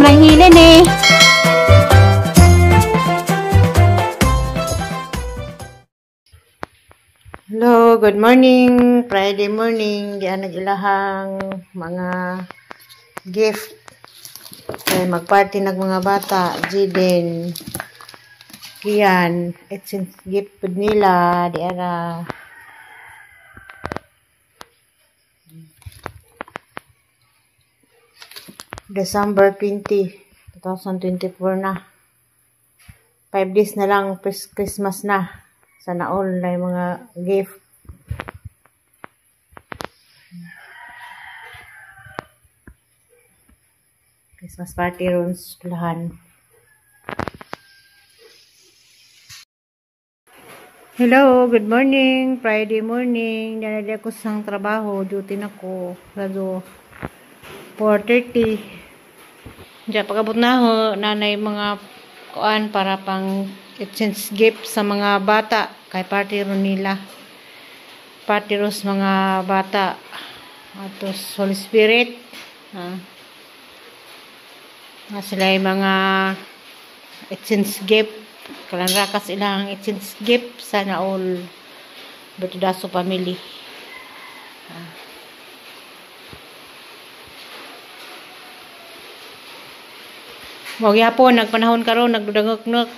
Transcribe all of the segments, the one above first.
Lang hilin eh. Hello, good morning. Friday morning, diyan nag-ilahang mga gift. Kay magparty nag mga bata, Jiden, Kian, it's gift pud nila, di ara. December 20, 2024 na. 5 days na lang Christmas na. Sana all na yung mga gift. Christmas party ron sa eskwelahan. Hello, good morning. Friday morning. Nanali ako sa trabaho. Duty na ko. Lado 4:30. Diyan, pag-abot na ho, nanay mga kuan para pang exchange gift sa mga bata. Kay party ron nila. Party ron sa mga bata. Atos Holy Spirit. Ha? Nga sila yung mga exchange gift. Kalanrakas ilang exchange gift. Sana all Bertudaso family. Ha? Mao gyapon nagpanahon karon nagdudangok-nok.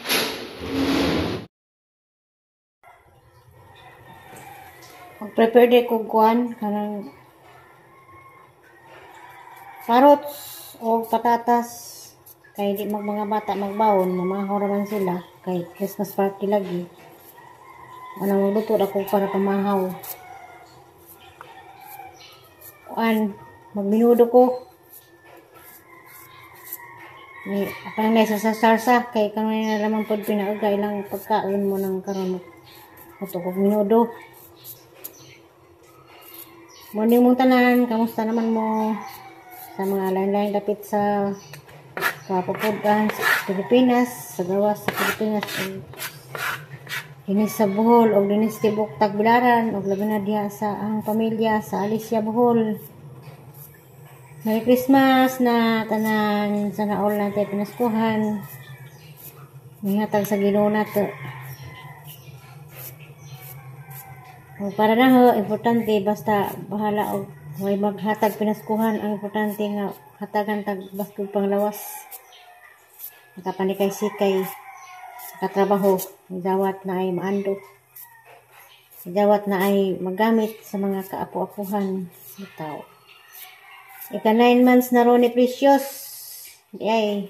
Mag-prepare di ko kuan kanang carrots o patatas kay di mag mga bata magbaon, mamahaw ra man sila kay Christmas party lagi. Ano magluto ako para pamahaw. Kuan, magminudo ko. May parang nasa sa sarsa kay kanina na lamang pod pinauga ilang pagkaon mo nang karon luto kog minudo. Morning mong tanan, kamusta naman mo sa mga lain-lain dapit sa kapupudan sa Pilipinas, sa gawas sa Pilipinas, dinis sa Bohol og dinis tibok Tagbilaran og labi na diha sa ang pamilya sa Alicia Bohol. Merry Christmas na tanan, sana all natin pinaskuhan. Mihatag sa Ginoo nato. O para na ho, importante basta bahala og way maghatag pinaskuhan, ang importante nga hatagan tag baskog panglawas. Makapanikay sikay katrabaho, dawat na ay maando. Dawat na ay magamit sa mga kaapo-apuhan bitaw. Ika 9 months na ron ni Precious. Yay.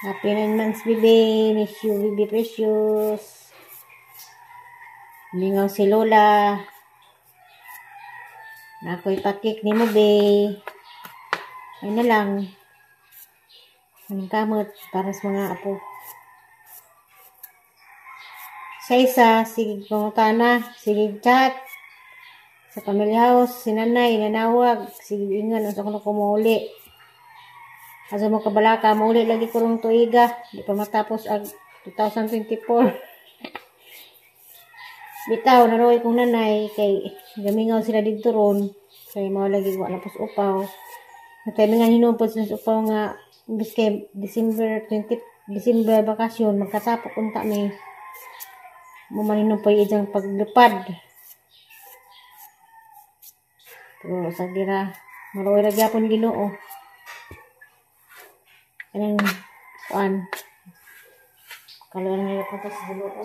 Happy 9 months, baby. Miss you, baby Precious. Lingaw si Lola. Na ako'y pakik ni mo, be. Ay na lang. Ang kamot para sa mga apo. Sa isa, sige pangutana, sige chat. Sa family house, si nanay, nanawag, sige ingan, unsa kuno ko mauli. Asa mo kabalaka, mauli lagi ko rong tuiga, di pa matapos ag 2024. Bitaw, naroy kong nanay, kay gamingaw sila didto ron, kay mao lagi wa na pos upaw. Nataymingan hinuon pod sila sa upaw nga, imbis kay December 20, December bakasyon, magkatapok unta mi. Mo man hinuon pa ijang paglupad. Pero sa dira, maroy ra gyapon Ginoo. Kanang kuan. Kaluoy ra gyapon sa Ginoo.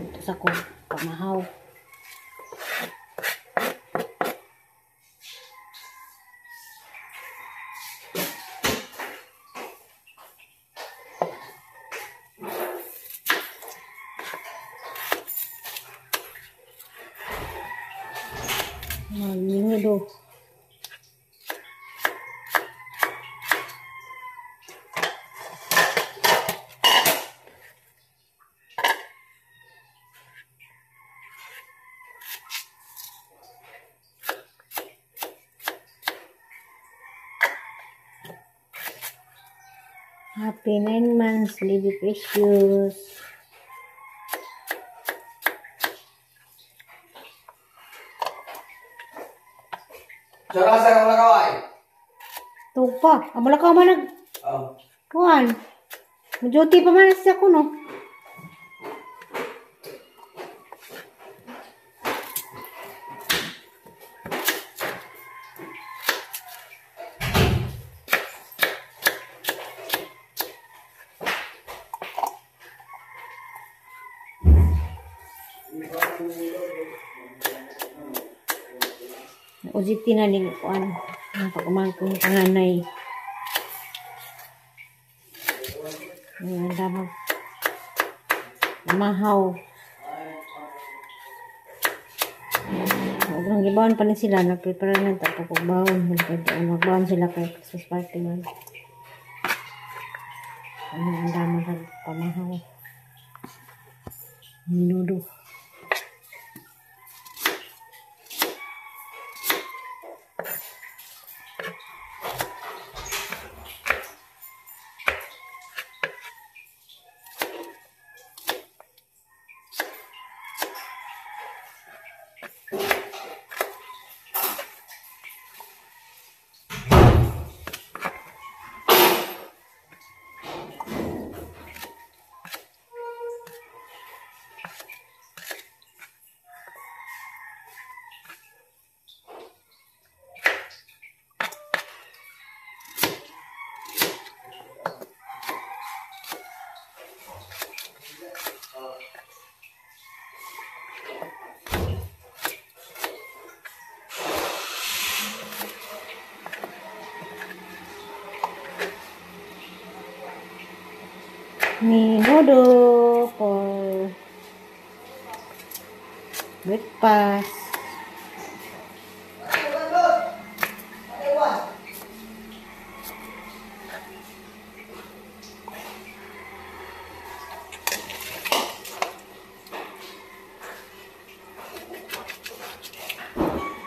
Ito sa ko pamahaw. Magminudo. Happy 9 months, Lady Precious. Tsaka sa Mulakaw ay. Tuog pa. Ang Mulakaw man nag... Oh. Kuan. Duty pa man siya kuno. OJT na ning kuan. Ang pagumangkong panganay. Ang damag. Mahaw. Huwag gibaon pa ni sila. Nagprepare na ito. Pagbaon. Magbaon sila kay Christmas party man. Ang damag ang pamahaw. Minudo. Menudo for breakfast.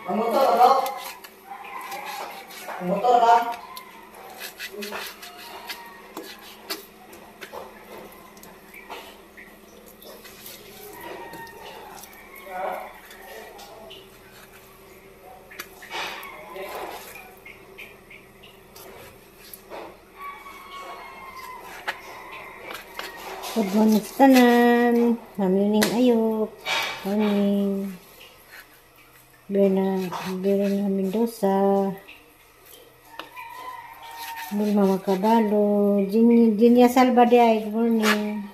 Ang motor ba? Ang motor ba? Good morning sa tanan. Mamining ayok. Morning. Berna Mendoza. Mama Kabalo. Jinya Salva de ay. Good morning.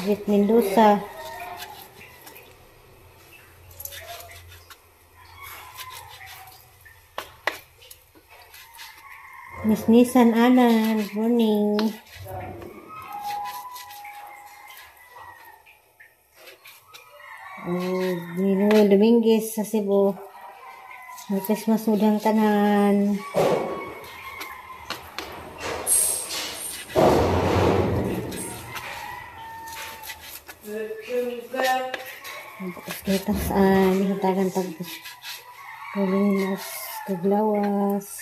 Jet Mendoza. Miss Nissan Ana, good morning. Oh, Nino Dominguez sa Cebu. Merry Christmas udang tanan. Kita saan hatagan tag Pulunas taglawas.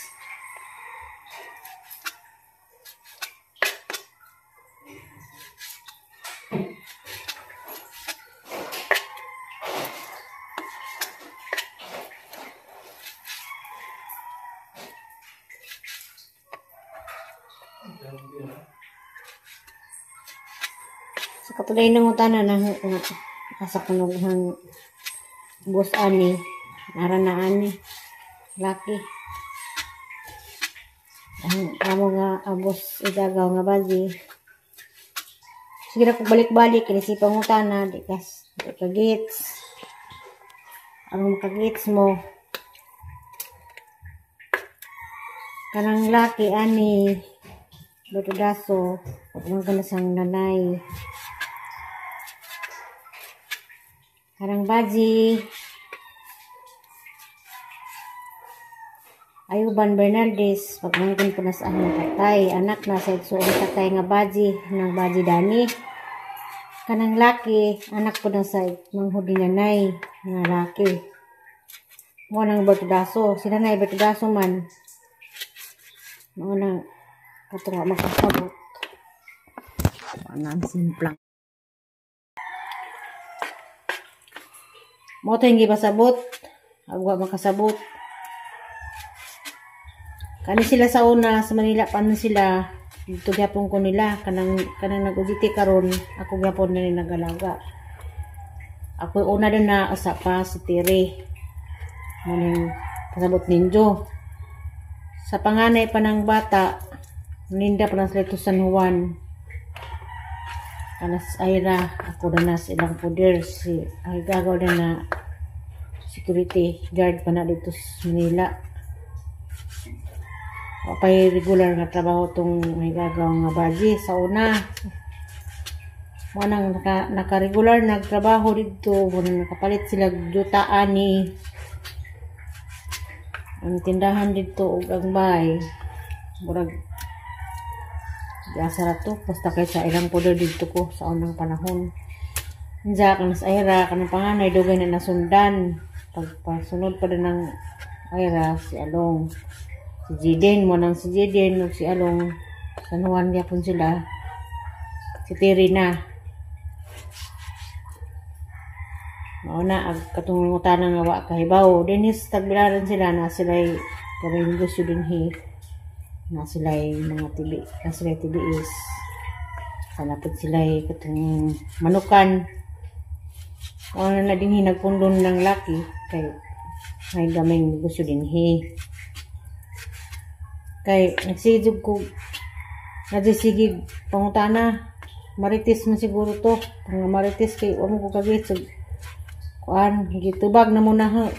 Sa katulay ng utana na asa kunog hang boss ani nara na ani laki ang amo nga abos idagaw nga baji. Sige na kung balik-balik kini si pangutana di kas di ka gits ang makagits mo kanang laki ani Botodaso pag ka na sang nanay. Karang baji. Ayuban Bernaldez, pagmangkon po na sa among tatay. Anak na sa igsuong tatay nga baji, ng baji dani. Kanang laki, anak po na sa manghudi nanay, nga laki. Mo nang Bertudaso, si nanay Bertudaso man. Mo nang katong makasabot. Anang simplang. Mo to yung gipasabot. Agwa makasabot. Kani sila sa una sa Manila pa man sila dito gyapon ko nila kanang kanang nag-OJT karon ako gyapon na nagalaga. Ako una din na asa pa si Tere. Muning pasabot ninyo. Sa panganay pa ng bata, ninda pa na sila ito San Juan. Kanas Aira, ako na na sa ilang poder. Si ay gagaw na na security guard pa na dito sa Manila. Wapay regular nga trabaho tong may gagaw nga baji sa una. Wanang naka-regular nagtrabaho dito, wanang nakapalit sila jutaan ni ang tindahan dito ug ang bay. Murag gasa ra to basta kay sa ilang poder dito ko sa unang panahon. Unsa kanang sa Aira kanang panganay dugay na nasundan. Pagpasunod pa din ng Aira si Along. Si Jaden mo nang si Jaden ug si Along San Juan gyapon sila. Si Terry na. Mao na ag katong ngutana nga wa kahibaw. Dinhi sa Tagbilaran sila na sila'y gamay negosyo dinhi. Na sila'y mga TV, na sila'y TVS. Sanapod sila'y katong manukan. Mao na dinhi nagpundon ng laki kay may gamay negosyo dinhi. Kay nagsigig ko nagsigig pangutana marites man siguro to. Mga marites kay wa mo ko kagit so, kuan gitubag na muna ha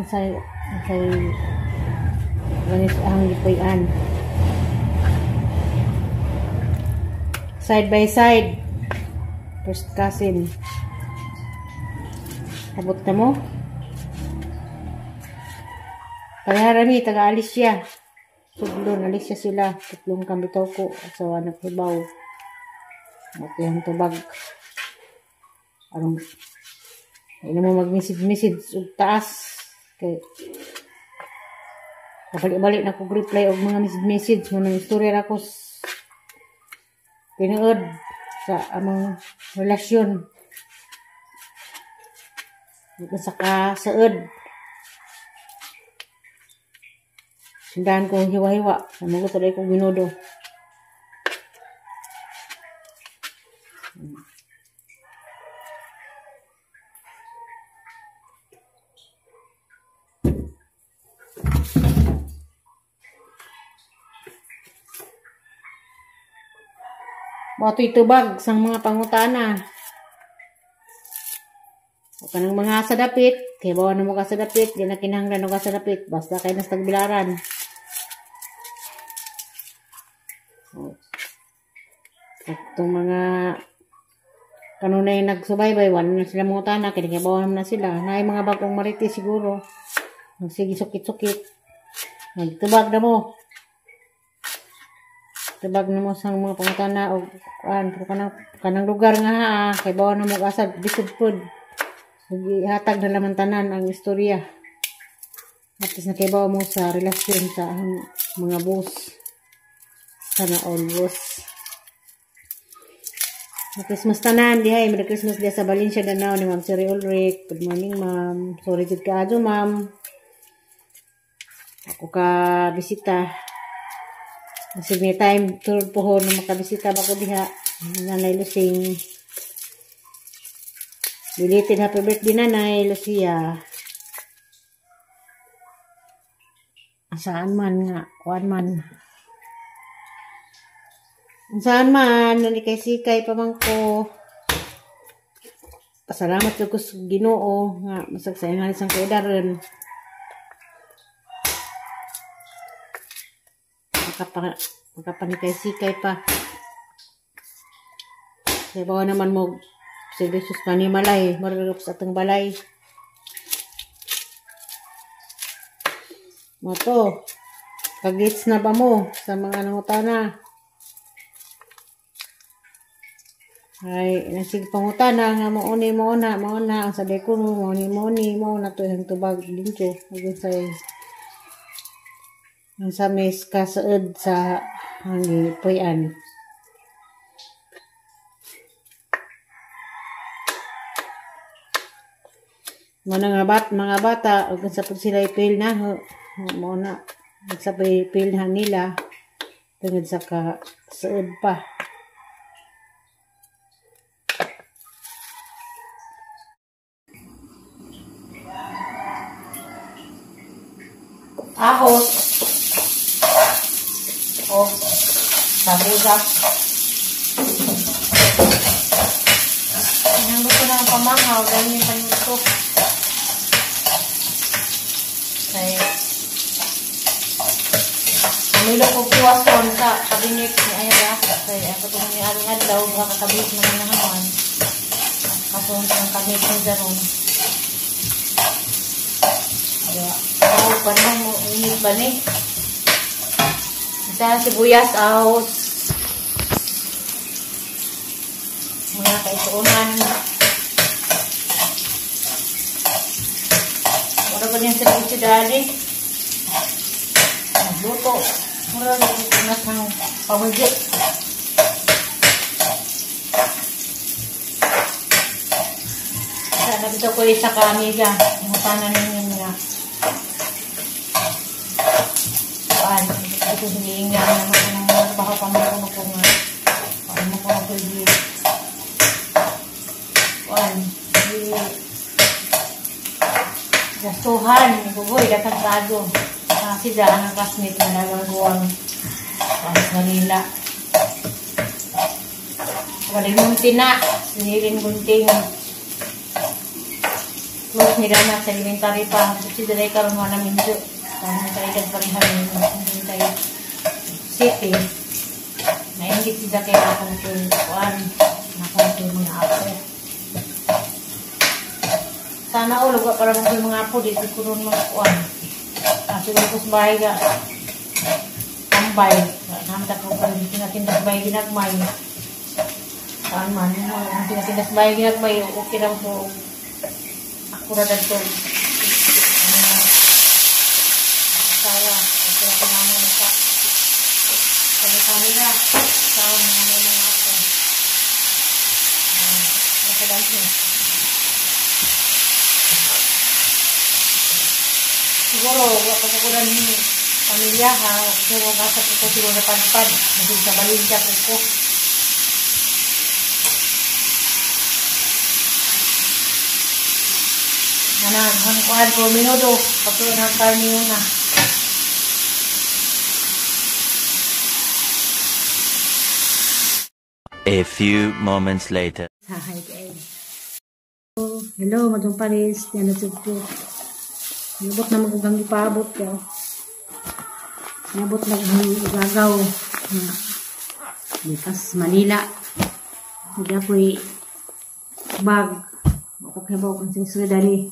sa ganis ang gipuy-an. Side by side first cousin. Abot na mo. Pareha rami taga Alicia. Suglon, Alicia sila. Tatlong kambitaw ko. Asawa na kibaw. Okay ang tubag. Arong ay na mo mag-message-message og taas. Kay kabalik-balik na ko reply og mga message-message. Mo nang istorya ra ko tinuod sa among relasyon. Sa kasaod. Sindahan ko hiwa-hiwa. Namugot sa ko ginudo. Moto'y tubag sa mga pangutana. O kanang mga sadapit, kay bawa na mo ka sadapit, di na kinahanglan mo ka sadapit, basta kay nas Tagbilaran. O, itong mga kanunay nagsubaybay, wala na sila mangutana, kaya bawa na sila. Naay mga bagong marites siguro. Nagsige sukit-sukit. Nagtubag na mo. Tubag na mo sa mga pangutana o kuan, pero kanang lugar nga ha, kay bawa na mo kasad, bisod pod. Ihatag na laman tanan ang istorya. Tapos nakibaw mo sa relasyon sa mga boss. Sana all boss. Christmas tanan dihay, Merry Christmas diha sa Valencia Danao ni Ma'am Siri Ulrich. Good morning, ma'am. Sorry jud kaayo, ma'am. Ako ka bisita. Masig may time tulad pohon na makabisita ba ko diha. Nanay Lucing. Belated happy birthday, Nanay Lucia. Saan man nga, kuan man. Saan man, nani kay sikay pamangko. Pasalamat ko sa Ginoo nga masagsayangan isang kaedaran. Makapanikay sikay pa. Kaya bawa naman mo servisyo sa panimalay, mararap sa atong balay. Moto, kagits na ba mo sa mga nangutana? Ay, nasig pangutana nga mauni mauna mauna ang sabi ko mo mauni mauni mauna to ang tubag dinto ug say ang sa mes kasaod sa hangi puy-an. Mga bat mga bata ug sa pud sila ipil na mo na sa pil na nila tungod sa ka suod pa. Ahos o sabusak. Inanggo ko na ang pamanghaw dahil yung panuto. Kaya pamilo ko kuwason sa kabinet ni Ayra. Kaya ako itong ni Arong Adlaw, baka kakabit naman na naman. Kasunod ang kabinet ni Jaron. Kaya, oh, panahon mo, init ba ni? Isa sibuyas, ahos. Mga kaisuunan. Mura ba niya sa servisyo dali? Nagluto. Mura ba niya sa pamigit? Sana dito ko isa ka amiga. Ang ninyo nga. Paan? Ito hindi nga naman ang trabaho pa mo ko nga. Paan mo ko pwede? Paan? Gastuhan, buboy, dapat bago. Kasi daan ang classmate na nagagawa sa Manila. Walang munti na, sinilin gunting. Close nila na sa elementary pa. Kasi dalay karon mo namin dito. Kami tayo nagparihan ng tayo city. Nainggit sila kaya akong kuan. Nakong mga apo. Sana all, wala para mong mga apo dito ko ron mga kuan. Siguro ko sa bahay ga. Tambay. Namta ko pa rin tinatindas bahay ginagmay. Saan man, ang tinatindas bahay ginagmay, okay lang po. Ako na dito. Asawa, okay lang po naman sa kami-kami na. Asawa, mga mga apo. Nasa dami. Siguro, pagkakulan ni pamilya ha, siguro nasa ko siguro na panpad, kasi sa Valencia ko. Nanang, hangkuhan ko, minudo, pagkuhan ng karni yun na. A few moments later. Hi, guys. Hello, Madam Paris, yan na po. Nabot na magugang ipaabot ko. Nabot na gagaw. Likas Manila. Hindi ako'y bag. Ako kaya ba kung sinisudali.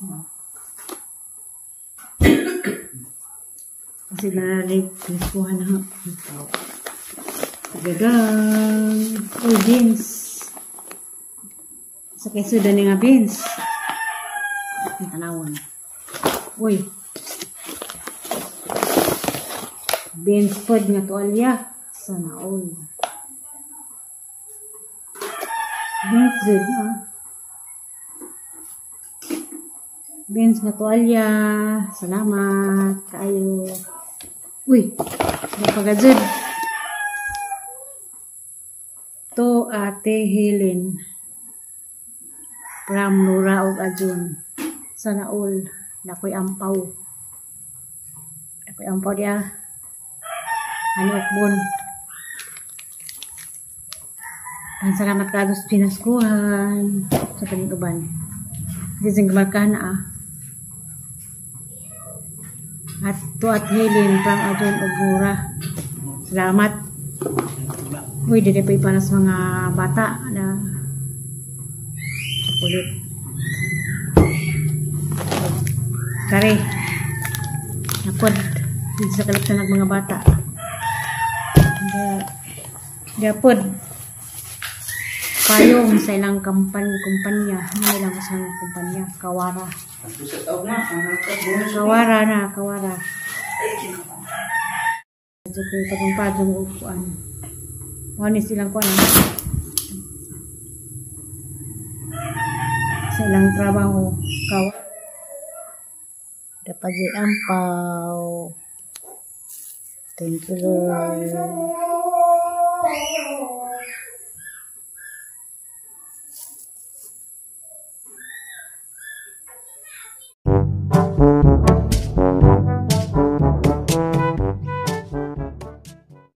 Kasi nararig. Kuha na. Gagang. Uy, beans. Sa kaysudan nga beans. Ang tanawan. Uy. Beans pod nga tuwalya. Sana all. Beans din, ah. Beans nga tuwalya. Salamat. Kaayo. Uy. Napagazud. To Ate Helen. From Nora og Ajun. Sana all. Nakoy ampaw. Nakoy ampaw diya. Ano akbon. Ang salamat ka sa pinaskuhan. Sa paninguban. Kasi sing gumarkahan na ah. At to at Helen from Ajun og Nora. Salamat. Uy, dili pa para sa mga bata na ulit. Kare. Napod. Dito sa kaliptan ng mga bata. Dapod. Payong sa ilang kumpanya. Ano ilang sa kumpanya? Kawara. Kawara na, kawara. Ito ko padung-padung upuan. Wani silang kuan. Sa ilang trabaho. Kawara. Dapat di ampaw. Thank you, Lord.